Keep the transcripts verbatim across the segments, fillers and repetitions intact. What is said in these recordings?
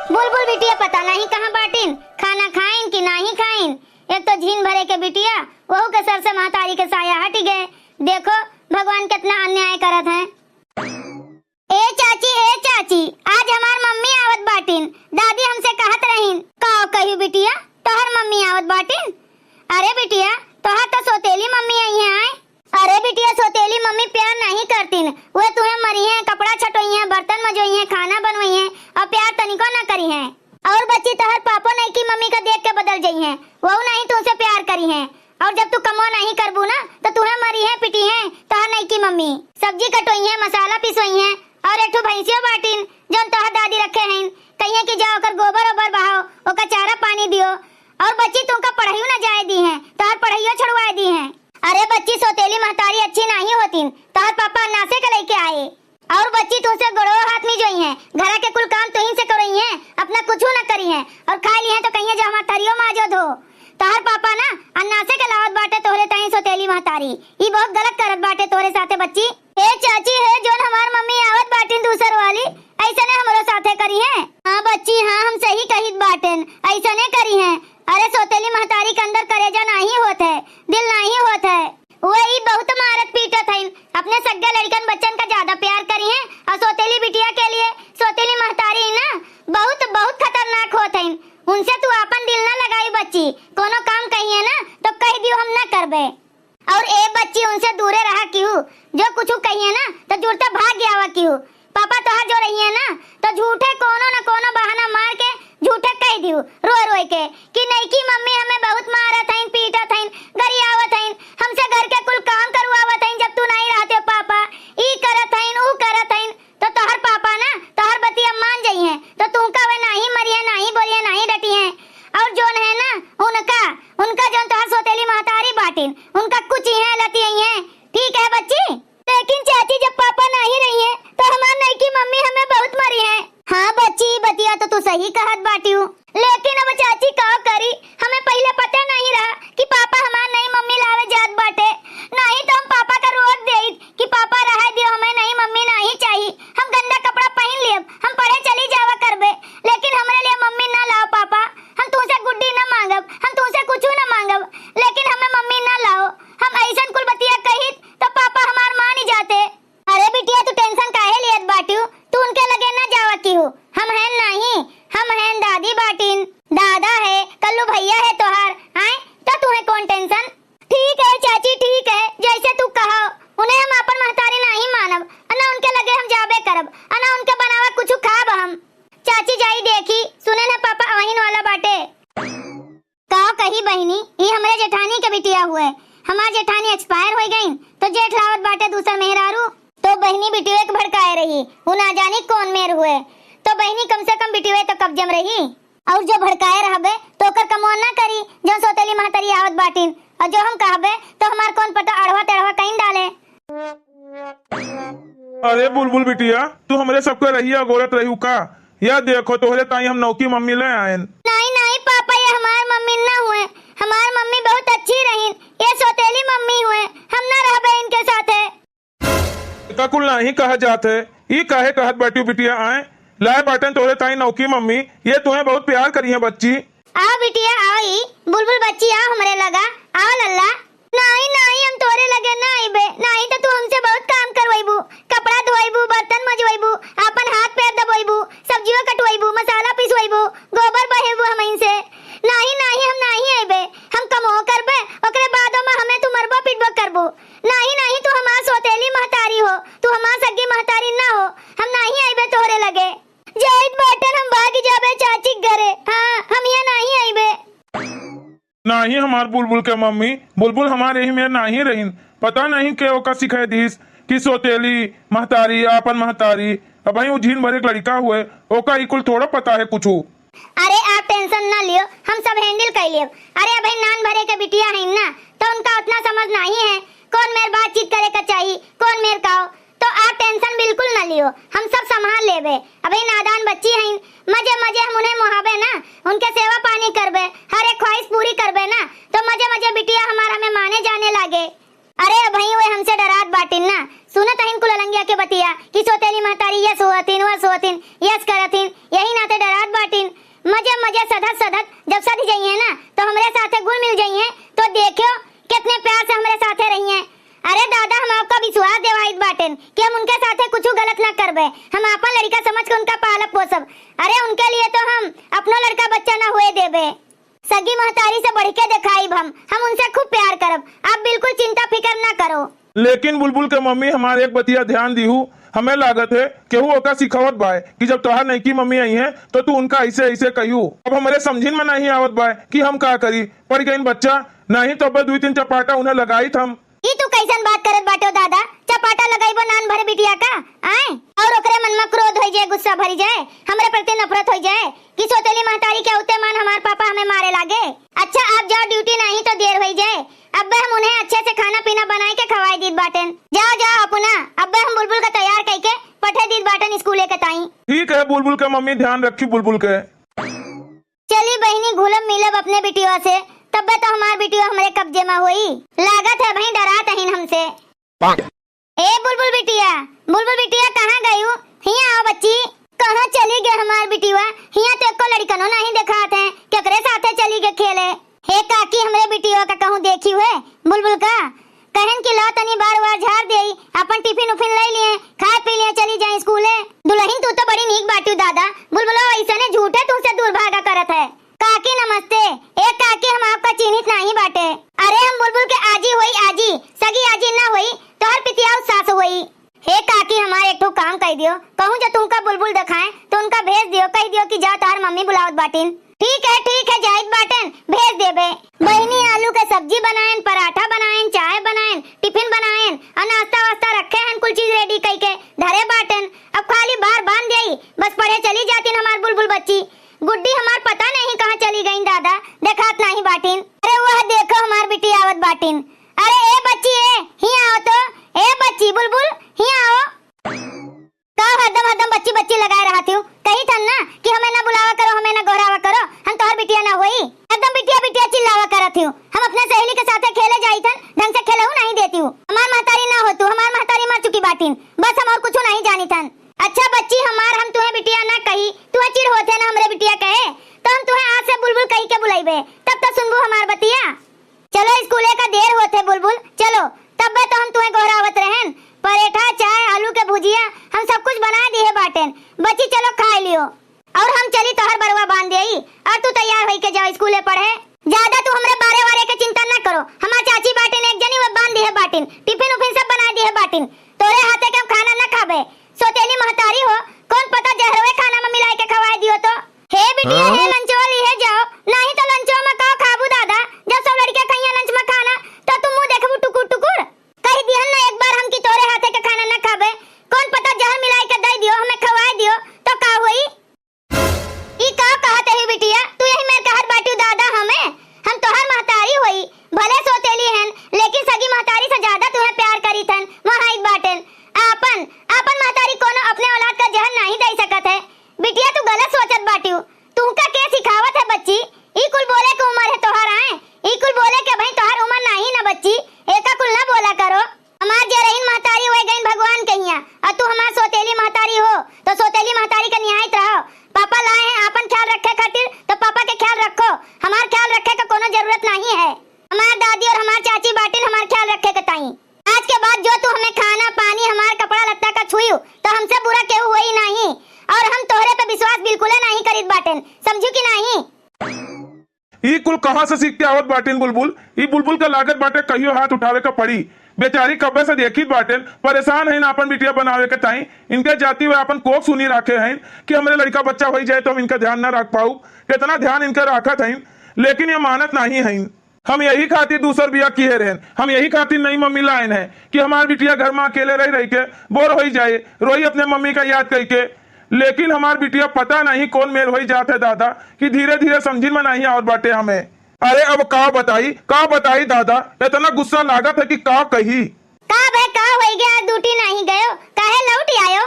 बुलबुल बिटिया पता नहीं कहाँ बाटिन, खाना खाइन कि नाही खाइन। एक तो झीन भरे के बिटिया, वहू के सर से महतारी के साया हटि गए। देखो भगवान कितना अन्याय करत हैं। ए चाची, ए चाची, आज हमार मम्मी आवत बाटिन। दादी हमसे कहत रहीन। का कही बिटिया, तोहर मम्मी आवत बाटिन? अरे बिटिया, तोहर तो सौतेली मम्मी आई हैं। आए, अरे बिटिया, सौतेली मम्मी प्यार नहीं करतीन। वे तुहें मरिहें, कपड़ा छटोइहें, बर्तन मजोइहें, खाना बनोइहें और प्यार तनिको ना करिहें। और बच्ची, तोहर पापो नईकी मम्मी का देख के बदल जइहें, वहू नहीं तुमसे प्यार करिहें। और जब तू कमवा नहीं करबू ना, तो तुहें मरिहें, पिटिहें तोहर नईकी मम्मी। सब्जी कटोइहें, मसाला पिसोइहें, और एक ठो भैंसियो बाटिन, जौन तोहर दादी रखे हईन। कहिहें कि जा ओकर गोबर ओबर बहाओ, ओकर चारा पानी दियो। और बच्ची, तुमका पढ़ाइयो ना जाए दीहें, तोहर पढ़ाइयो छोड़वाए दीहें। अरे बच्ची, सौतेली महतारी अच्छी नाही होतीन, तोहर पापा अन्नासे के लइके आए। और बच्ची, तुमसे गोड़ो हाथ मिजोइहें, घरा के कुल काम तुहीं से करोइहें, अपना कुछू न करिहें। और खाए लिहें तो कहिहें जो हमार थरियो माजो धो। तोहर पापा ना अन्नासे के लावत बाटे तोहरे ताईं सौतेली महतारी, ई बहुत गलत करत बाटे तोहरे साथे बच्ची। ए चाची, हे जौन हमार मम्मी आवत बाटिन दूसर वाली, ऐसने हमरो साथे करिहें। हाँ बच्ची, हाँ, हम सही कहित बाटेन, ऐसने करिहें। अरे सौतेली महतारी के अंदर करेजा नाही होत है, दिल नाही होत है। वो ई बहुत मारत पीटत हईन, अपने सग्गे लड़िकन बच्चन का ज्यादा प्यार करिहें। और सौतेली बिटिया के लिए सौतेली महतारी ना बहुत, बहुत खतरनाक होत हईन। उनसे तू आपन दिल ना लगाई बच्ची, कोनो काम कहिए ना तो कह दियो हम ना करबे। और ए बच्ची, उनसे दूरे रहा किहू, जो कुछ कहिए ना तो जुड़ते भाग आवा किहू। पापा तोहार जो रहिए ना तो झूठे कोनो न कोनो बहाना मार के झूठे कह दियो रोए रोए के कि नईकी मम्मी हमें बहुत मारत हईन, पीटत हईन, गरियावत हईन, हमसे घर के कुल काम करवावत हईन जब तू नहीं रहते हो पापा, ई करत हईन, ऊ करत हईन। तो तोहर पापा ना तोहर बतिया मान जइहें, तो तुमका वे नाही मरिहें, नाही बोलिहें, नाही डटिहें। और जौन है ना उनका, उनका जौन तोहर सौतेली महतारी बाटिन, उनका कुचिहें, लतियइहें। ठीक है बच्ची? लेकिन चाची, जब पापा नाही रहिहें, तो हमार नईकी मम्मी हमें बहुत मरिहें। हाँ बच्ची, बतिया तो तू सही कहत बाटिउ। लेकिन अब चाची का करी, हमें पहिले पते नहीं रहा कि पापा हमार नई मम्मी लावे जात बाटे। नहीं तो हम पापा का रोक देइत कि पापा रहे दियो, हमें नई मम्मी नहीं चाही, हम गंदा कपड़ा पहिन लेब, हम पढ़े चली जावा करबे, लेकिन हमरे लिए मम्मी ना लाओ पापा। हम तुमसे गुड्डी ना मांगब, हम तुमसे कुछ ना मांगब, लेकिन हमें मम्मी ना लाओ। हम ऐसन कुल बतिया कहित तो पापा हमार मान ही जाते। अरे बिटिया, तू tension काहे लेत बाटिउ? तू उनके लगे ना जावा किहू। हम हैं नाही, हम हैं दादी बाटिन। दादा है, कल्लू भैया है तोहार, आए? तो तुहें कौन tension? ठीक है चाची, ठीक है, जैसे तू कहो। उन्हें हम आपन महतारी नाही मानब, अना उनके लगे हम जाबे करब, अना उनके बनावा कुछ खाब हम। चाची जाई देखी, सुने न पापा अवहिन वाला बाटे। का कही बहिनी, ई हमरे जेठानी के बिटिया हुए। हमार जेठानी expire होइ गईन, तो जेठ लावत बाटे दूसर मेहरारू। तो बहिनी बिटिये के भड़काए रही, उ ना जानी कौन मेर हुए। तो बहिनी कम से कम बिटिये तो कब्जे में रही। और जो भड़काए रहबे, तो ओकर कमवा ना करी, जौन सौतेली महतारी आवत बाटिन। और जो हम कहबे, तो हमार कौन पता अढ़वा तेढ़वा कहीं डाले। अरे बुलबुल बिटिया, तू हमरे सबके रहिया अगोरत रहिउ का? या देखो, तोहरे ताई हम नौकी मम्मी ले आएन। नाहीं, नाहीं पापा, ये हमार मम्मी ना हुए। हमार मम्मी बहुत अच्छी रहीन। ये सौतेली मम्मी हुए। हम ना रहबे इनके साथे। एका कुल नाहीं कहा जात है। ई काहे कहत बाटिउ बिटिया, आए? लाए बाटेन तोहरे ताई नौकी मम्मी। ये तुहें बहुत प्यार करिहें बच्ची। आओ बिटिया, आओ ई बुलबुल बच्ची, आओ हमरे लगा, आओ लल्ला। नाहीं, नाहीं, हम तोरे लगे ना आइबे, नाहीं तो तू हमसे बहुत काम करवइबू, कपड़ा धोइबू, बर्तन मजवइबू, आपन हाथ पैर दबोइबू, सब्जियों कटवइबू, मसाला पिसवइबू, गोबर बहेबू हमइन से। नाहीं, नाहीं, हम नाहीं आइबे, हम कमो करबे, ओकरे बादो में हमें तू मरबो पिटबो करबू। नाहीं, नाहीं, तू हमार सौतेली महतारी हो, तू हमार सगी महतारी ना हो, हम नाहीं आइबे तोहरे लगे। जाइत बाटेन हम भागि जाबे चाची के घरे। हाँ, हम यहाँ नाहीं आइबे। नाहीं हमार बुलबुल के मम्मी, बुलबुल हमार यही मेर नाहीं रहीन। पता नहीं के ओका सिखाए दिस कि सौतेली महतारी, आपन महतारी। अबहीं उ झीन भर एक लड़िका हुए, ओका ई कुल थोड़ा पता है कुछू। अरे आप tension ना लियो, हम सब handle कर लेब। अरे अबहीं नान भरे के बिटिया हईन ना, तो उनका उतना समझ नाहीं है, कौन मेर बातचीत करे का चाही, कौन मेर का। तो आप tension बिल्कुल ना लियो, हम सब संभाल लेबे। अबे नादान बच्ची हईन, मजे मजे हम उन्हें मोहाबे ना, उनके सेवा पानी करबे, हर एक ख्वाहिश पूरी करबे ना, तो मजे मजे बिटिया हमार हमें माने जाने लागे। अरे अबहीं वे हमसे डरात बाटिन ना, सुनत हईन कुल अलंगिया के बतिया कि सौतेली महतारी यस होतिन, वस होतिन, यस करतिन, यही नाते डरात बाटिन। सधत सधत जब सधि जइहें ना, तो हमरे साथे घुल मिल जइहें, तो देखियो कितने प्यार से हमरे साथे रहिहें। अरे दादा, हम आपका विश्वास देवाइत बाटेन कि हम उनके साथे कुछ गलत ना करबे। हम आपन लड़िका समझ के उनका पालब पोसब। अरे उनके लिए तो हम अपनो लड़का बच्चा ना होए देबे। सगी महतारी से बढ़ के देखाइब हम, हम उनसे खूब प्यार करब। आप बिल्कुल चिंता फिकर ना करो। लेकिन बुलबुल के मम्मी, हमार एक बतिया ध्यान दिहू, हमें लागत है केहू ओका सिखावत बाय कि जब तोहार नईकी मम्मी अइहें तो तू उनका ऐसे ऐसे कहियो। अब हमरे समझिन में नहीं आवत बाय कि हम का करी, पड़ गइन बच्चा, नहीं तो अब दुई तीन चपाटा उन्हें लगाइत हम। ई तू कैसन बात करत बाटे हो दादा? चपाटा लगाइबो नान भरे बिटिया का? आए? और ओकरे मन में क्रोध होई जाए, गुस्सा भरी जाए, हमरे प्रति नफरत होई जाए कि सोतेली महतारी के उते मान हमार पापा हमें मारे लागे। अच्छा, आप जाओ ड्यूटी, नहीं तो देर होई जाए। अब्बे हम उन्हें अच्छे से खाना पीना बनाए के खवाए दीत बाटेन। जाओ, जाओ अपना, अब्बे हम बुलबुल का तैयार कई के पठे दीत बाटेन स्कूले के ताई। ठीक है बुलबुल के मम्मी, ध्यान रखी बुलबुल के। चली बहिनी, घुलब मिलब अपने बिटिया से, तब्बे तो हमार बिटिया हमरे कब्जे में होई। लागत है भाई डरात हइन हमसे। ए बुलबुल बिटिया, बुलबुल बिटिया, कहाँ गयू? हियाँ आओ बच्ची। कहाँ चली गए हमार बिटिया? हियाँ तो एको लड़िकनो नहीं देखात है, केकरे साथे चली गए खेले? हे काकी, हमरे बिटिया का कहूँ देखी हुए बुलबुल का? कहन कि ला तनी बार वार झाड़ देई, अपन टिफिन उफिन ले लिए, खाए पी लिए, चली जाए स्कूले। दुलहिन तू तो बड़ी नीक बाटिउ दादा, बुलबुलो ऐसने झूठे तुमसे दूर भागा करत है। काकी नमस्ते। ए काकी, हम आपका चिन्हित नाही बाटे। अरे हम बुलबुल के आजी होई, आजी, सगी आजी ना होई, तोहर पितियाऊ सास होई। हे काकी, हमार एक ठो काम कई दियो, कहूँ जो तुमका बुलबुल देखाएं तो उनका भेज दियो, कही दियो कि जा तोहर मम्मी बुलावत बाटिन। ठीक है, ठीक है, जाइत बाटेन, भेज देबे। बहिनी आलू के सब्जी बनाएन, पराठा बनाएन, चाय बनाएन, टिफिन बनाएन और नाश्ता वास्ता रखे हन, कुल चीज रेडी कई के धरे बाटेन। अब खाली बार बांध देई, बस पढ़े चली जातिन हमार बुलबुल बच्ची। गुड्डी हमार पता नहीं कहाँ चली गईं दादा, देखात नहीं बाटिन। अरे वह देखो हमार बिटिया आवत बाटिन। अरे ए बच्ची ए, हियाँ आओ तो। ए बच्ची बुलबुल, हियाँ आओ। का हरदम हरदम बच्ची बच्ची लगाए रहत हिउ? कही थन ना कि हमें ना बुलावा करो, हमें ना गोहरावा करो, हम तोहर बिटिया ना होई। हरदम बिटिया बिटिया चिल्लावा करत हिउ। हम अपने सहेली के साथे खेले जाई थन, ढंग से खेलहू नहीं देती हूँ। हमार महतारी ना हो तू, हमार महतारी मर चुकी बाटिन, बस हम और कुछ नहीं जानी थन। अच्छा बच्ची हमार, हम तुहे बिटिया ना कही, तुहे चिढ़ होत है ना हमरे बिटिया कहे, तो हम तुहे आज से बुलबुल कही के बुलाइबे, तब तो सुनबू हमार बतिया। चलो स्कूले का देर होत है बुलबुल, चलो, तब्बे तो हम तुहे गोहरावत रहन। परेठा, चाय, आलू के भुजिया, हम सब कुछ बनाए दिहे बाटेन। बच्ची चलो खाए लियो। और हम चली तोहर बरुआ बांध देई, और तू तैयार होई के जाओ स्कूले पढ़े। ज्यादा तू हमरे बारे वारे के चिंता न करो, हमार चाची बाटिन एक जनी, वो बांध दिहे बाटिन, टिफिन उफिन सब बनाए दिहे बाटिन। तोरे हाथे के हम खाना न खाबे, सोतेली महतारी हो, कौन पता जहरवे खाना में मिलाए के खवाए दियो तो। हे बिटिया, हाँ? हे लंचवा लिहे जाओ, नहीं तो लंचवा में का खाबू दादा, जब सब लड़के खइया लंच में खाना, तो तू मुंह देखबू टुकुर टुकुर। कह दिहन ना एक बार हम कि तोरे हाथे के खाना न खाबे, कौन पता जहर मिलाए के दे दियो, हमें खवाए दियो, तो का होई? ई का कहत है बिटिया, तू यही मेर कहत बाटियो दादा हमें? हम तोहर महतारी होई, भले सोतेली हन, लेकिन सगी महतारी से ज्यादा तुहे प्यार करी थन, वहाँ आइत बाटेन। आपन, आपन महतारी कोनो अपने औलाद का जहर नहीं दे सकत है। बिटिया तू गलत सोचत बाटियो, तुहका के सिखावत है बच्ची? ई कुल बोले के उम्र है तोहर आए? ई कुल बोले के भाई तोहर उम्र नाही ना बच्ची, एका कुल ना बोला करो। हमार जे रहीन महतारी वह गईन भगवान के हियां, और तू हमार सोतेली महतारी हो, तो सोतेली महतारी के निहायत रहो। पापा लाए हैं आपन ख्याल रखे खातिर, तो पापा के ख्याल रखो, हमार ख्याल रखे का कोनो जरूरत नाही है। हमार दादी और हमार चाची बाटिन हमार ख्याल रखे के ताई। आज के बाद जो तू हमें खाना पानी हमार कपड़ा लत्ता का छुयू, तो हमसे बुरा केहू होई नाही, और हम तोहरे पे विश्वास बिल्कुले नाही करीत बाटेन, समझू कि नाही? ई कुल कहाँ से सीख के आवत बाटिन बुलबुल? ई बुलबुल के लागत बाटे कहियो हाथ उठावे के पड़ी। बेचारी कब्बे से देखित बाटेन, परेशान हईन आपन बिटिया बनावे के ताई। इनके जाती हुए आपन कोख सुनी राखे हईन कि हमरे लड़का बच्चा होई जाए तो हम इनका ध्यान ना रख पाऊ। कितना ध्यान इनका राखत हईन, लेकिन ये मानत नाही हईन। हम यही खातिर दूसर बिया किहे रहन, हम यही खातिर नई मम्मी लाइन है कि हमार बिटिया घर में अकेले रह रह के बोर होई जाए, रोई अपने मम्मी का याद करके। लेकिन हमार बिटिया पता नहीं कौन मेर होई जात है दादा, कि धीरे धीरे समझिन में नहीं आवत बाटे हमें। अरे अब का बताई, का बताई दादा, इतना गुस्सा लागत है कि का कही। का बे, का होई गया? आज ड्यूटी नहीं गयो, काहे लौट आयो?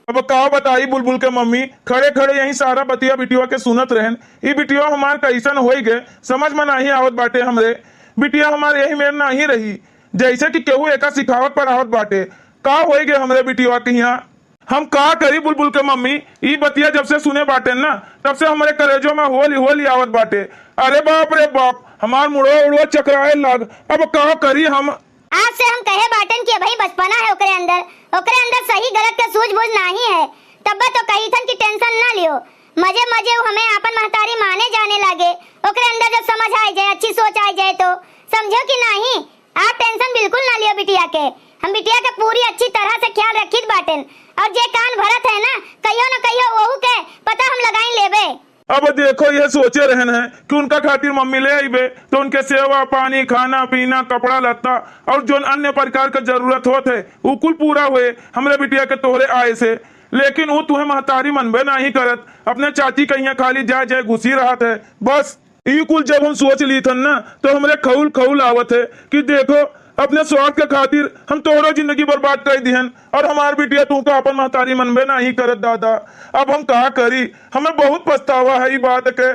अब का बताई बुलबुल के मम्मी, खड़े खड़े यही सारा बतिया बिटिया के सुनत रहन। ई बिटिया हमार कैसन होई गए, समझ में नहीं आवत बाटे हमरे। बिटिया हमार यही मेर नहीं रही, जैसे कि केहू एका सिखावत पढ़ावत बाटे। का होई गए हमरे बिटिया के यहाँ? हम का करी बुलबुल के मम्मी, ई बतिया जब से सुने बाटेन ना, तब से हमरे करेजो में होली होली आवत बाटे। अरे बाप रे बाप, हमार मुड़वा उड़वा चकराए लाग, अब का करी हम। आज से हम कहे बाटेन कि अबही बचपना है ओकरे अंदर, ओकरे अंदर सही गलत के सूझबूझ नाही है। तब्बे तो कहीथन कि tension ना लियो, मजे मजे उ हमें आपन महतारी माने जाने लागे, ओकरे अंदर जब समझ आइ जाए, अच्छी सोच आइ जाए तो, समझो कि नाही? आप tension बिल्कुल ना लियो बिटिया के, हम बिटिया के पूरी अच्छी तरह से ख्याल रखित बाटेन, और जे कान भरत है ना, कहियो न कहियो ओहू के पता हम लगाई लेबे। अब देखो, ये सोचे रहन है कि उनका खातिर मम्मी ले आइबे, तो उनके सेवा पानी, खाना पीना, कपड़ा लत्ता और जोन अन्य प्रकार का जरूरत होत है, उ कुल पूरा हुए हमरे बिटिया के तोहरे आए से। लेकिन उ तुहे महतारी मनबे नाही करत, अपने चाची कहिया खाली जाए जाए घुसी रहत है। बस ई कुल जब हम सोच लीथन ना, तो हमरे खौल खौल आवत है कि देखो, अपने स्वार्थ के खातिर हम तोहरो जिंदगी बर्बाद कर दिहन और हमार बिटिया तुमका अपन महतारी मनबे नाही करत दादा। अब हम का करी, हमें बहुत पछतावा है ई बात के।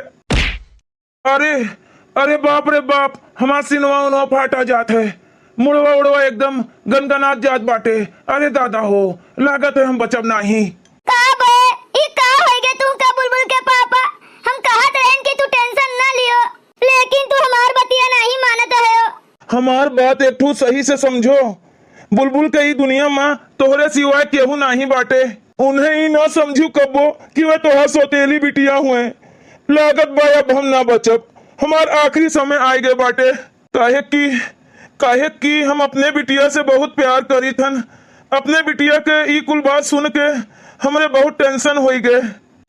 अरे, अरे बाप रे बाप, हमार सिनवा उनवा फाटा जात है, मुड़वा उड़वा एकदम गनगनात जात बाटे। अरे दादा हो, लागत है हम बचब नाही। का बे, ई का होइगे तुमका बुलबुल के पापा? हम कहत रहन कि तू tension ना लियो, लेकिन तू हमार बतिया नाही मानत हो। हमार बात एक ठू सही से समझो, बुलबुल के ई दुनिया में तोहरे सिवाय केहू नाही बाटे। उन्हें ई ना समझू कब्बो कि वे तोहार सौतेली बिटिया हुए। लागत बा अब हम ना बचब, हमार आखिरी समय आइ गए बाटे। काहे कि, काहे कि हम अपने बिटिया से बहुत प्यार करीथन। अपने बिटिया के ई कुल बात सुन के हमरे बहुत tension होइ गए।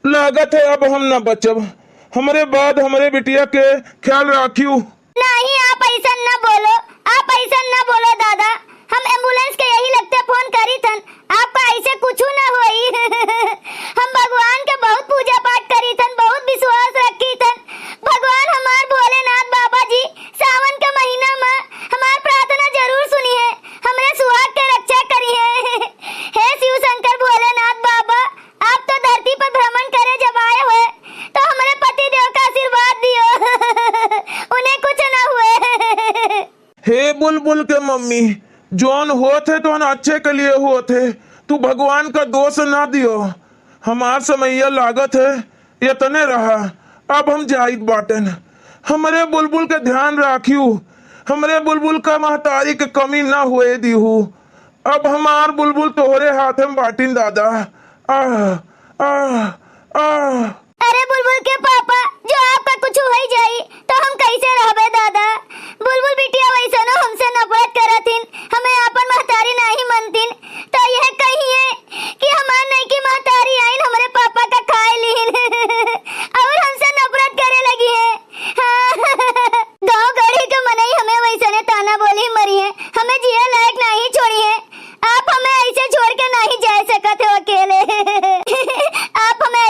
लागत है अब हम ना बचब। हमरे बाद हमरे बिटिया के ख्याल राखियो। नाही, आप ऐसन ना बोलो, आप ऐसन ना बोलो दादा। हम ambulance के यही लगते phone करीथन, आपका ऐसे कुछू ना होई। हम भगवान के बहुत पूजा पाठ करीथन, बहुत विश्वास रखीथन। भगवान हमार भोलेनाथ बाबा जी सावन के महीना में हमार प्रार्थना जरूर सुनिहे, हमरे सुहाग के रक्षा करिहे। हे शिव शंकर भोलेनाथ बाबा, आप तो धरती पर भ्रमण करे जब आए हुए, तो हमरे पति देव का आशीर्वाद दियो। उन्हें कुछ ना हुए। हे बुलबुल के मम्मी, जौन होत है तौन अच्छे के लिए होत है, तू भगवान का दोष ना दियो। हमार समैया लागत है, इतने रहा, अब हम जाइत बाटन। हमरे बुलबुल के ध्यान राखियो, हमरे बुलबुल का महतारी के कमी ना हुए दिहू। अब हमार बुलबुल तोहरे हाथ में बाटिन दादा। आह, आह, आह। अरे बुलबुल के पापा, जो आपका कुछ होइ जाई, तो हम कैसे रहबे दादा? बुलबुल बिटिया वैसनो हमसे नफरत करथिन, हमें आपन महतारी नाही मनतिन, तो यह कहिए कि हमार नईकी महतारी आइन हमरे पापा का खाए लीन और हमसे नफरत करे लगी है। हाँ। गाँव गढ़ी के मनई हमें वैसने ताना बोली मरी है, हमें जिए लायक नाही छोड़ी है। आप हमें ऐसे छोड़ के नाही जा सकत हो अकेले। आप हमें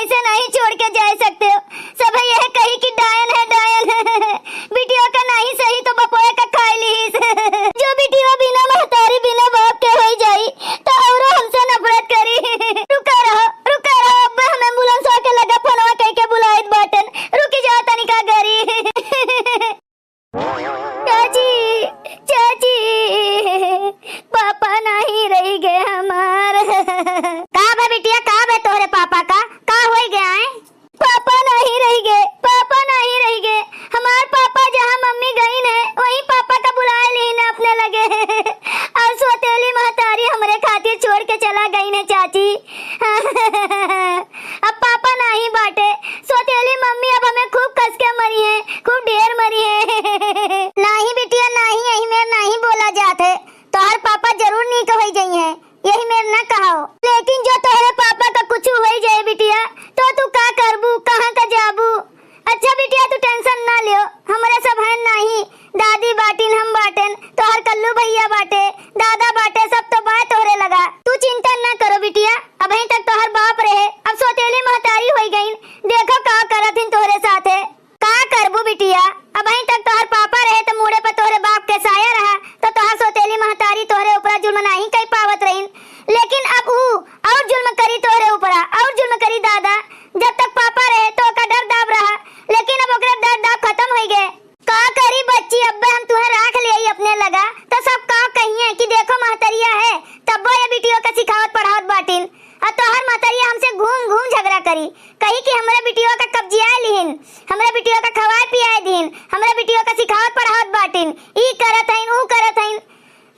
हमरे बिटियो का कब्जियाए लिहिन, हमरे बिटियो का खवाए पियाए दिहिन, हमरे बिटियो का सिखावत पढ़ावत बाटिन, ई करत हइन, ऊ करत हइन।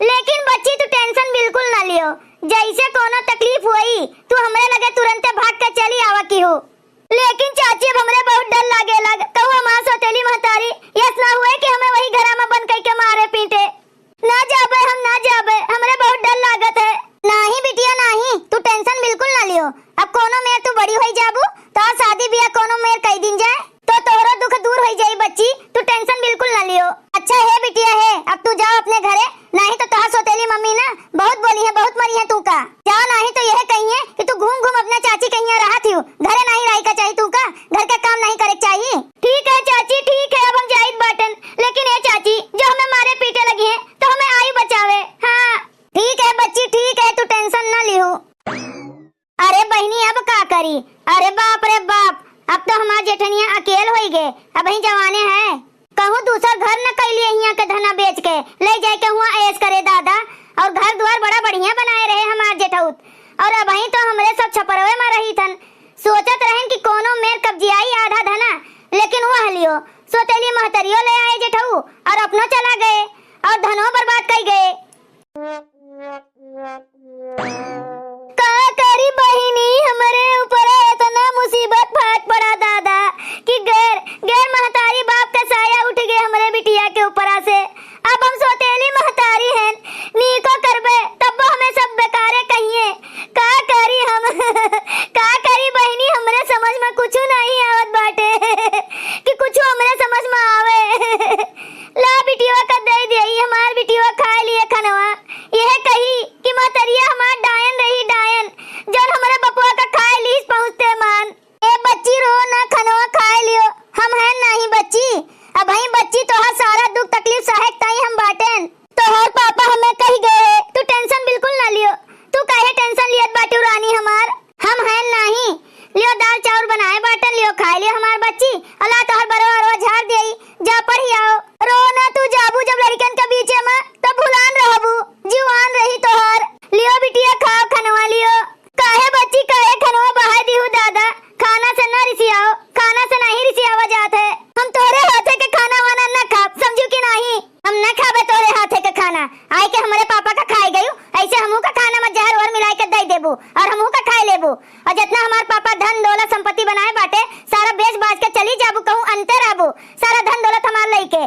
लेकिन बच्ची, तू tension बिल्कुल ना लियो, जैसे कोनो तकलीफ होई, तू हमरे लगे तुरंते भाग के चली आवा किहू। लेकिन चाची, अब हमरे बहुत डर लागे लग, कहूँ हमार सौतेली महतारी यस ना हुए कि हमें वही घरा में बंद करके मारे पीटे। ना जाबे, हम ना जाबे, हमरे बहुत डर लागत है। नाही बिटिया नाही, तू tension बिल्कुल ना लियो। अब कोनो मेर तू बड़ी होई जाबू, तोहार शादी बियाह कोनो मेर कई दिन जाए, तो तोहरो दुख दूर होई जाई बच्ची, तू tension बिल्कुल ना लियो। अच्छा हे बिटिया हे, अब तू जाओ अपने घरे, नाही तो तोहार सौतेली मम्मी ना बहुत बोली है, बहुत मरी है तू का। जाओ, नाही तो यह कही है कि तू घूम घूम अपना चाची कहिया रहा थी, घरे नाही रही का चाही तू का, घर का काम नाही करे के चाही। ठीक है चाची, ठीक है, अब हम जाइत बाटन, लेकिन ए चाची, जो हमें मारे पीटे लगी है, तो हमें आई बचावे। हाँ। ठीक है बच्ची, ठीक है, तू tension ना लिहू। अरे बहिनी, अब का करी? अरे बाप रे बाप, अब तो हमार जेठनिया अकेल होई गे, अबहीं जवाने है। कहूँ दूसर घर न कैली हियाँ के धना बेच के ले जाए के हुआ ऐश करे दादा, और घर द्वार बड़ा बढ़िया बनाए रहे हमार जेठउत, और अबहीं तो हमरे सब छपरवे में रही थन। सोचत रहन कि कोनो मेर कब्जियाई आधा धना, लेकिन वह लियो, सोतेली महतरियो ले आए जेठऊ, और अपनो चला गए, और धनो बर्बाद कई गए। का करी बहिनी, हमरे ऊपर इतना मुसीबत फाट पड़ा दादा, कि गैर, गैर महतारी बाप का साया उठ गए हमरे बिटिया के ऊपरा से। अब हम सोतेली महतारी हैं, नीको करबे, तब्बो हमें सब बेकारे कहिए। का करी हम? का करी बहिनी, हमरे समझ में कुछु नहीं आवत बाटे, कि कुछु हमरे समझ में आवे। ला बिटिया का दे देई, हमार बिटिया खाए लिए खनवा। यह कही कि महतरिया हमार डायन रही, डायन, जौन हमरे बपुआ का खाए लीस पहुँचते मान। ए बच्ची, रो ना, खनवा खाए लियो, हम हैं नाही बच्ची। अबहीं बच्ची, तोहार सारा दुख तकलीफ सहे के ताई हम बाटेन। तोहार पापा हमें कही गए है, तू tension बिल्कुल ना लियो। तू काहे tension लियत बाटू रानी हमार? हम हैं नाही। लियो दाल चाउर बनाए बाटन, लियो खाए लियो हमार बच्ची। अल्लाह तोहर बरवा अरवा झाड़ देई। जा पढ़ी आओ। रो ना तू जाबू जब लड़कन के बीचे में, तब भुलान रहबू, जुआन रही तोहार। लियो बिटिया खाओ खनवा लियो। काहे बच्ची, काहे खनवा बहाए दिहू दादा? खाना से ना रिसियाओ, खाना से नहीं रिसियावा जात है। हम तोहरे हाथे के खाना वाना न खाब, समझू कि नाही? हम न खाबे तोहरे हाथे के खाना। आए के हमरे पापा का खाए गयू, ऐसे हमहू का खाना में जहर ओहर मिलाए के दे देबू और हमहू का खाए लेबू। और जितना हमार पापा धन दौलत संपत्ति बनाए बाटे, सारा बेच बाच के चली जाबू, कहूँ अंते रहबू, सारा धन दौलत हमार लइके।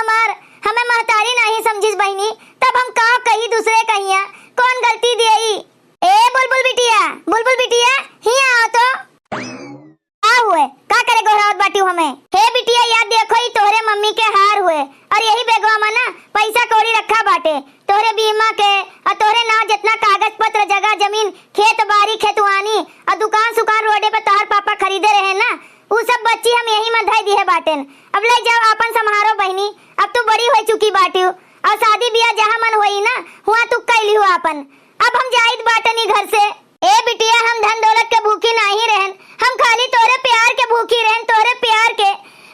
हमार, हमें महतारी नाहीं समझिस बहिनी, तब हम का कही दूसरे कहिया, कौन गलती देई? ए बुलबुल बिटिया, बुलबुल बिटिया, हियाँ आओ तो। का हुए? का करे गोहरावत बाटिउ हमें? हे बिटिया, या देखो, ई तोहरे मम्मी के हार हुए, और यही बेगवा में ना पैसा कौड़ी रखा बाटे, तोहरे बीमा के, और तोहरे नाव जितना कागज पत्र, जगह जमीन, खेत बारी, खेतवानी, और दुकान सुकान रोडे पे तोहर पापा खरीदे रहे ना, उ सब बच्ची हम यही में धई दिहे बाटेन। अब ले जाओ, आपन सम्हारो बहिनी, अब तू बड़ी हो चुकी बाटिउ, और शादी बियाह जहाँ मन होई ना, हुआँ तू कई लिहु आपन। अब हम जाइत बाटन ई घर से। ए बिटिया, हम धन दौलत के भूखी नाहीं रहन, हम खाली तोहरे प्यार के भूखी रहन, तोहरे प्यार के।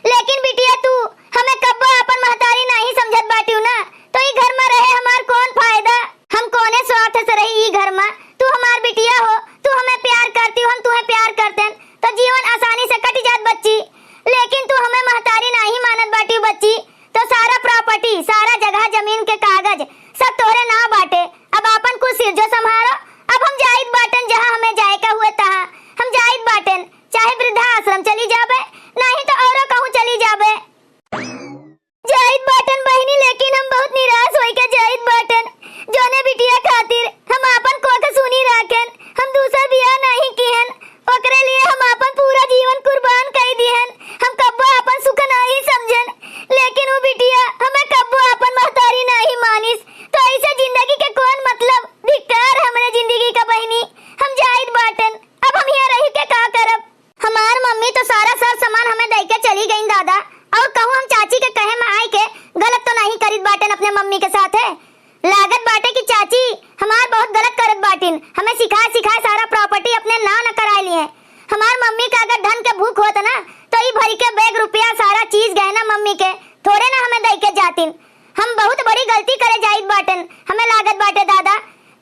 लेकिन बिटिया, तू हमें कब्बो आपन महतारी नाहीं समझत बाटिउ ना, तो ई घर में रहे हमार कौन फायदा? हम कौने स्वार्थ से रही ई घर में? तू हमार बिटिया हो, तू हमें प्यार करतिउ, हम तुहें प्यार करतेन, तो जीवन आसानी से कट जात बच्ची। लेकिन तू हमें महतारी नाहीं मानत बाटिउ बच्ची, तो सारा property, सारा जगह जमीन के कागज सब तोहरे नाव बाटे। अब आपन कुछ सिरजो सम्हारो। अब हम जाइत बाटेन, जहाँ हमें जाए का हुए तहाँ हम जाइत बाटेन, चाहे वृद्धाश्रम चली जाबे, नाहीं तो औरो कहूँ चली जाबे। जाइत बाटेन बहिनी, लेकिन हम बहुत निराश होई के जाइत बाटेन। जौने बिटिया खातिर हम आपन कोख सूनी राखेन, हम दूसर बियाह नाहीं किहन, ओकरे लिए हम आपन पूरा जीवन कुर्बान कई दिहन। हम कब्बो आपन सुख नाहीं समझन, लेकिन उ बिटिया हमें कब्बो आपन महतारी नाहीं मानिस। तो ऐसे जिंदगी के कौन मतलब? धिक्कार हमरे जिंदगी का बहिनी, हम जाइत बाटेन। अब हम यहाँ रही के का करब? हमार मम्मी तो सारा सर सामान हमें दई के चली गईं दादा, और कहूँ हम चाची के कहे में आए के गलत तो नाहीं करित बाटेन अपने मम्मी के साथे। लागत बाटे कि चाची हमार बहुत गलत करत बाटिन, हमें सिखाए सिखाए सारा property अपने नाव न कराए लिए। हमार मम्मी का अगर धन के भूख होत ना, तो ई भरी के बैग रुपया, सारा चीज गहना मम्मी के थोड़े ना हमें दई के जातिन। हम बहुत बड़ी गलती करे जाइत बाटेन, हमें लागत बाटे दादा।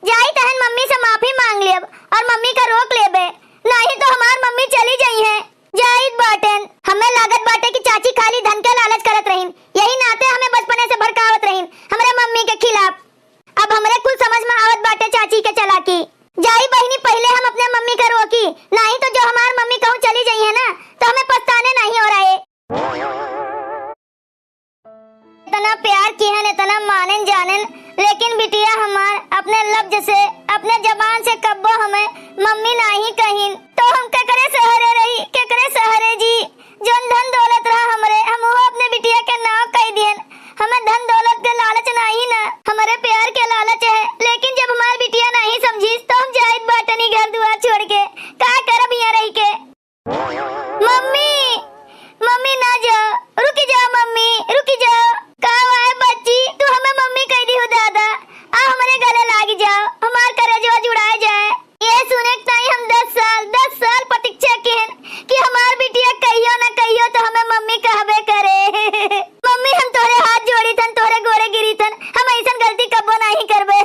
जाइत हन, मम्मी से माफी मांग लेब और मम्मी का रोक लेबे, नाहीं तो हमार मम्मी चली जइहैं। जाइत बाटेन। हमें लागत बाटे कि चाची खाली धन के लालच करत रहिन, यही नाते हमें बचपने से भड़कावत रहिन हमरे मम्मी के खिलाफ। अब हमरे कुल समझ में आवत बाटे चाची के चालाकी। जाई बहिनी, पहिले हम अपने मम्मी का रोकी, नाहीं तो जो हमार मम्मी कहूँ चली जइहैं ना, तो हमें पछताने नाहीं हो रहे। इतना प्यार किहन, इतना मानेन जानेन, लेकिन बिटिया हमार अपने लफ्ज से, अपने जबान से कब्बो हमें मम्मी नाहीं कहिन। तो हम केकरे सहारे रही, केकरे सहारे जी? जौन धन दौलत रहा हमरे, हम वो अपने बिटिया के नाव कई दिहन। हमें धन दौलत के लालच नाहीं ना, हमरे प्यार के लालच है, लेकिन जब हमार बिटिया नाहीं समझिस, तो हम जाइत बाटनी घर दुआर छोड़ के। का करब यहाँ रह के? मम्मी, मम्मी ना जा, रुकी जा मम्मी, रुकी जा। का हुआ है बच्ची, तू हमें मम्मी कह दी हो दादा, आ हमरे गले लागी जा, हमार करेजवा जुड़ा जाए। ये सुने के ताई हम दस साल, दस साल प्रतीक्षा किहन कि हमार बिटिया कहियो ना कहियो तो हमें मम्मी कहबे करे। मम्मी, हम तोहरे हाथ जोड़ी थन, तोहरे गोड़े गिरी थन, हम ऐसन गलती कब्बो नाहीं करबे।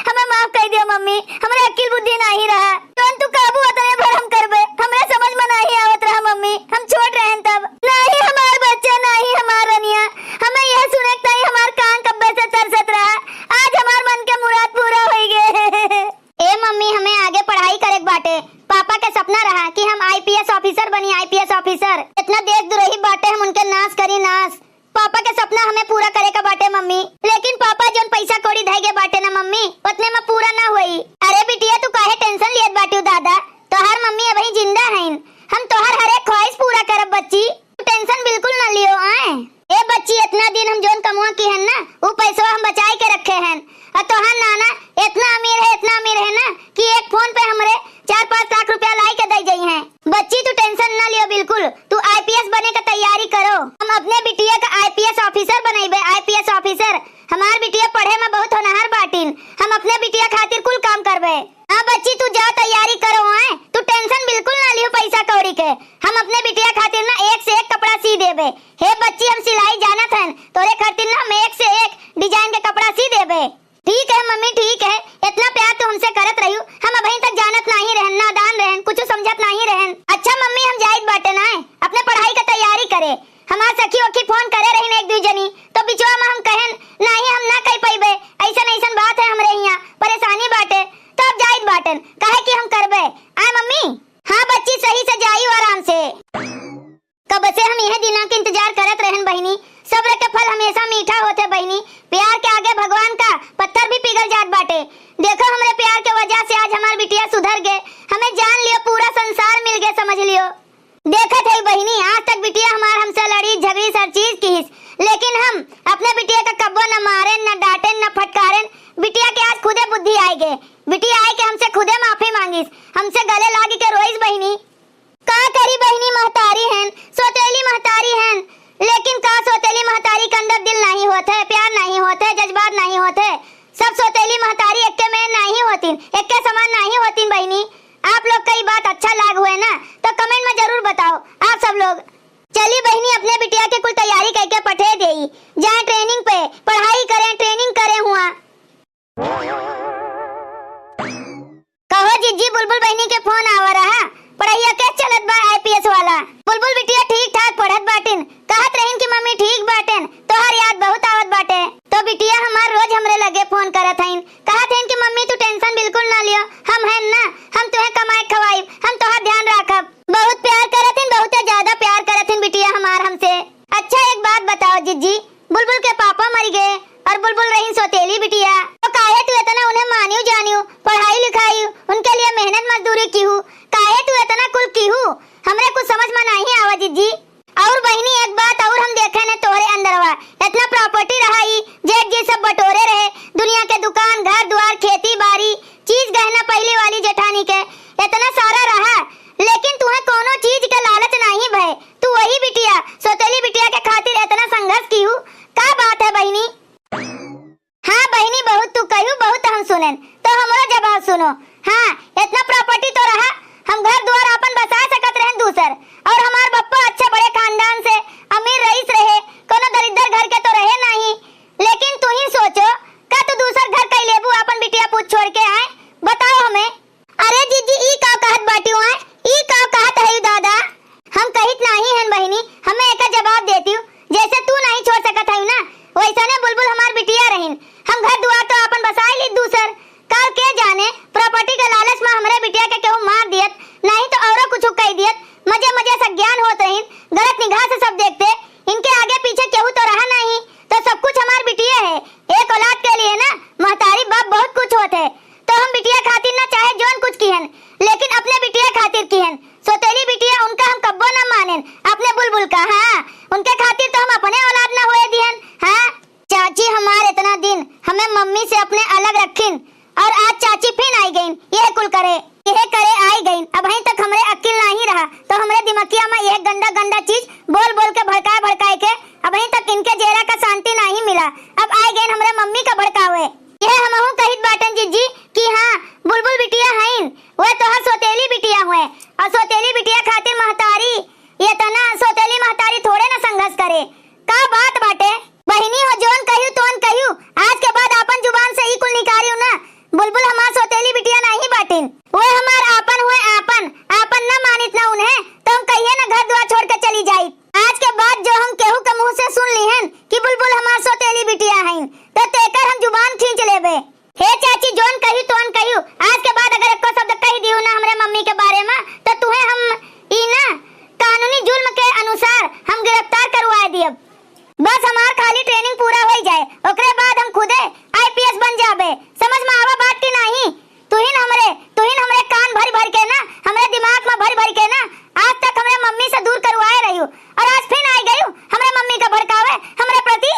हमें माफ कर दियो मम्मी, हमरे अकिल बुद्धि नाहीं रहा। जौन तू कहबू ओतने भर हम करबे, हमरे समझ में नाहीं आवत रहा मम्मी, हम छोट रहन तब। नाहीं हमार बच्चा, नाहीं हमार रनिया, हमें यह सुने के ताई हमार कान कब्बे से तरसत रहा। आज हमार मन के मुराद पूरा होई गे। ए मम्मी, हमें आगे पढ़ाई करे के बाटे। पापा के सपना रहा कि हम I P S officer बनी, I P S officer। इतना देशद्रोही बाटे, हम उनके नाश करी, नाश। पापा के सपना हमें पूरा करे का बाटे मम्मी, लेकिन पापा जौन पैसा कौड़ी धैगे बाटे ना मम्मी, उतने में पूरा ना होई। अरे बिटिया, तू काहे tension लियत बाटिउ दादा? तोहार मम्मी अबहीं जिंदा हईन, हम तोहार हर एक ख्वाहिश पूरा करब बच्ची। तू tension बिल्कुल ना लियो, आए। ए बच्ची, इतना दिन हम जौन कमुआ किहन ना, उ पैसवा हम बचाए के रखे हन। और तोहार नाना इतना अमीर है, इतना अमीर है ना कि एक फोन पे हमरे चार पाँच लाख रुपया लाई के दे जइहैं। बच्ची, तू tension ना लियो बिल्कुल, तू I P S बने का तैयारी करो। हम अपने बिटिया का I P S officer बनइबे, I P S officer। हमार बिटिया पढ़े में बहुत होनहार बाटिन, हम अपने बिटिया खातिर कुल काम करबे। हाँ बच्ची, तू जा तैयारी करो, हैं? तू tension बिल्कुल ना लियो पैसा कौड़ी के। हम अपने बिटिया खातिर ना एक से एक कपड़ा सी देबे। हे बच्ची, हम सिलाई जानत हन, तोरे खातिर ना हम एक से एक design के कपड़ा सी देबे। ठीक है मम्मी, ठीक है, इतना प्यार तू हमसे करत रहियो, हम अबहीं तक जानत नाहीं रहन, नादान रहन, कुछ समझत नाहीं रहन। अच्छा मम्मी, हम जाइत बाटे ना, अपने पढ़ाई का तैयारी करे। हमार सखी ओखी फोन करे रही मीठा होत है बहिनी, प्यार के आगे भगवान का पत्थर भी पिघल जात बाटे। देखो, हमरे प्यार के वजह से आज हमार बिटिया सुधर गए, हमें जान लियो, पूरा संसार मिल गए, समझ लियो। देखत है बहिनी, आज तक बिटिया हमार हमसे लड़ी, झगड़ी, हर चीज किहिस, लेकिन हम अपने बिटिया का कब्बो न मारेन, न डांटेन, न फटकारेन। बिटिया के आज खुदे बुद्धि आए गए, बिटिया आए के हमसे खुदे माफी मांगिस, हमसे गले लाग के रोइस बहिनी। का करी बहिनी, महतारी हन, सोतेली महतारी हन, लेकिन का सोतेली महतारी के अंदर दिल नहीं होत है, प्यार नहीं होत है, जज्बात नहीं होत है। सब सोतेली महतारी एक्के में नहीं होतिन, एक्के समान नहीं होतिन बहिनी। आप लोग का ई बात अच्छा लाग हुए ना, तो comment में जरूर बताओ आप सब लोग। चली बहिनी, अपने बिटिया के कुल तैयारी करके पठे देई, जाए training पे, पढ़ाई करें, training करें हुआ। कहो जिज्जी, बुलबुल बहिनी के फोन आवा रहा, पढ़ाइया के चलत बा IPS वाला? बुलबुल बिटिया ठीक ठाक पढ़त बाटिन, कहत रहिन कि मम्मी ठीक बाटेन, तोहार याद बहुत आवत बाटे। तो बिटिया हमार रोज हमरे लगे फोन करत हईन, कहत हईन कि मम्मी तू tension बिल्कुल ना लियो, हम हन ना, हम तुहे कमाए खवाइब, हम तोहार ध्यान राखब। बहुत प्यार करत हईन, बहुते ज्यादा प्यार करत हईन बिटिया हमार हमसे। अच्छा, एक बात बताओ जिज्जी, बुलबुल के पापा मरि गए और बुलबुल रहीन सोतेली बिटिया, तो काहे तू इतना उन्हें मानियो जानियो, पढ़ाई लिखाई, उनके लिए मेहनत मजदूरी किहू, काहे तू इतना कुल किहू? हमरे कुछ समझ में नहीं आवा जिज्जी। और बहिनी, एक बात और हम देखे ने तोहरे अंदरवा, इतना property रहा ई, जेठ जी सब बटोरे रहे, दुनिया के दुकान, घर द्वार, खेती बाड़ी, चीज गहना पहली वाली जेठानी के, इतना सारा रहा, लेकिन तुहे कोनो चीज के लालच नहीं भय। तू वही बिटिया, सोतेली बिटिया के खातिर इतना संघर्ष किहू, का बात है बहिनी? हाँ बहिनी, बहुत तू कहू, बहुत हम सुनेन, तो हमरो जवाब सुनो। हाँ, इतना property तो रहा, हम घर दुआर आपन बसा सकत रहन दूसर, और हमार बप्पा अच्छे बड़े खानदान से अमीर रईस रहे, कोनो दरिद्दर घर के तो रहे नहीं। लेकिन तू ही सोचो, का तू दूसर घर कई लेबू आपन बिटिया पूत छोड़ के आए? बताओ हमें। अरे जिज्जी, ई का कहत बाटिउ आए? ई का कहत हयू दादा? हम कहित नाही हन बहिनी, हमें एका जवाब देतिउ। जैसे तू नाही छोड़ सकत हयू ना, वैसने बुलबुल हमार बिटिया रहिन। हम घर दुआर तो आपन बसाई ली दूसर। काल के जाने property के लालच में हमरे बिटिया के केहू मार दियत, नाही तो औरो कुछ कई दियत। मजे मजे से अज्ञान होत रहिन, गलत निगाह से सब देखते। इनके आगे पीछे केहू तो रहा नाही, तो सब कुछ हमार बिटिया है। एक औलाद के लिए ना महतारी बाप बहुत कुछ होत है। तो हम बिटिया खातिर ना चाहे जौन कुछ किहन, लेकिन अपने बिटिया खातिर किहन। सोतेली बिटिया उनका हम कब्बो ना मानेन, अपने बुलबुल का। हाँ, उनके खातिर तो हम अपने औलाद ना होए दिहन। हाँ, चाची हमार इतना दिन हमें मम्मी से अपने अलग रखिन, और आज चाची फिन आई गईन यह कुल करे, यह करे आई गईन। अबहीं तक हमरे अक्किल नाही रहा, तो हमरे दिमकिया में यह गंदा गंदा चीज बोल बोल के, भड़काए भड़काए के, अबहीं तक इनके जेरा का शांति नाही मिला। अब आई गईन हमरे मम्मी का भड़कावे। यह हमहू कहित बाटन जिज्जी कि हाँ, बुलबुल बिटिया हईन, वह तोहर सोतेली बिटिया हुए, और सोतेली बिटिया खातिर महतारी, ये तना सोतेली महतारी थोड़े ना संघर्ष करे। का बात बाटे? बहिनी हो, जौन कहियो तौन कहियो, आज के बाद आपन जुबान से ई कुल निकारियो ना, बुलबुल हमार सोतेली बिटिया नाही बाटिन, वे हमार आपन हुए आपन, आपन ना मानित ना उन्हें, तो हम कहिए ना घर दुआर छोड़ के चली जाई। आज के बाद जो हम केहू के मुंह से सुन लिहन कि बुलबुल हमार सोतेली बिटिया हईन, तो तेकर हम जुबान खींच लेबे। हे चाची, जौन कहियो तौन कहियो, आज के बाद अगर एको शब्द कहि दिहू ना हमरे मम्मी के बारे में, तो तुहे हम ई ना कानूनी जुल्म के अनुसार हम गिरफ्तार करवाए दियब। बस हमार खाली training पूरा होई जाए, ओकरे बाद हम खुदे IPS बन जाबे। समझ में आवा बात कि नाही? तुहिन हमरे, तुहिन हमरे कान भर भर के ना, हमरे दिमाग में भर भर के ना, आज तक हमरे मम्मी से दूर करवाए रहियो, और आज फिन आई गयू हमरे मम्मी का भड़कावे हमरे प्रति।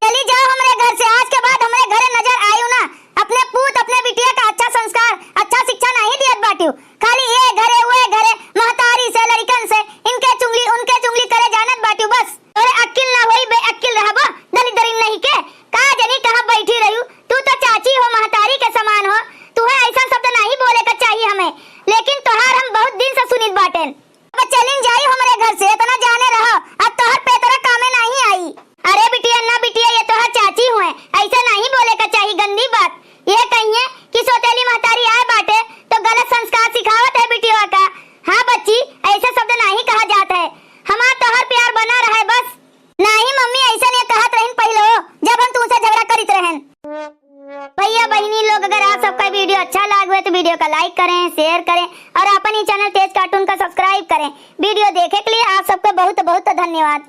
चली जाओ हमरे घर से, आज के बाद हमरे घरे नजर आयू ना। अपने पूत, अपने बिटिया का अच्छा संस्कार, अच्छा शिक्षा नाही दियत बाटियो, खाली ये घरे, वो घरे, महतारी से, लड़िकन से, इनके चुंगली, उनके चुंगली करे जानत बाटियो बस। तोरे अक्किल ना होई, बेअक्किल रहबो, दलिद्दरिन नहीं के। का जनी कहाँ बैठी रहियो? तू तो चाची हो, महतारी के समान हो, तुहे ऐसन शब्द नाही बोले का चाही हमें, लेकिन तोहार हम बहुत दिन से सुनित बाटेन। अब चलिन जाई हमरे घर से, इतना जाने रहो, अब तोहर पेतरा कामे नाही आई। अरे बिटिया, ना बिटिया, ये तोहर चाची हुए, ऐसे नाही बोले का चाही, गंदी बात। ये कहिए कि सोतेली महतारी आए बाटे तो गलत संस्कार सिखावत है बिटिया का। हाँ बच्ची, ऐसे शब्द नाही कहा जात है। हमार तोहर प्यार बना रहे बस। नाही मम्मी, ऐसा नहीं कहत रहन पहले, जब हम तुमसे झगड़ा करित रहन। भैया बहिनी लोग, अगर आप सबका video अच्छा लाग हुए तो video का like करें, share करें और अपन ही channel तेज cartoon का subscribe करें। Video देखे के लिए आप सबको बहुत बहुत धन्यवाद।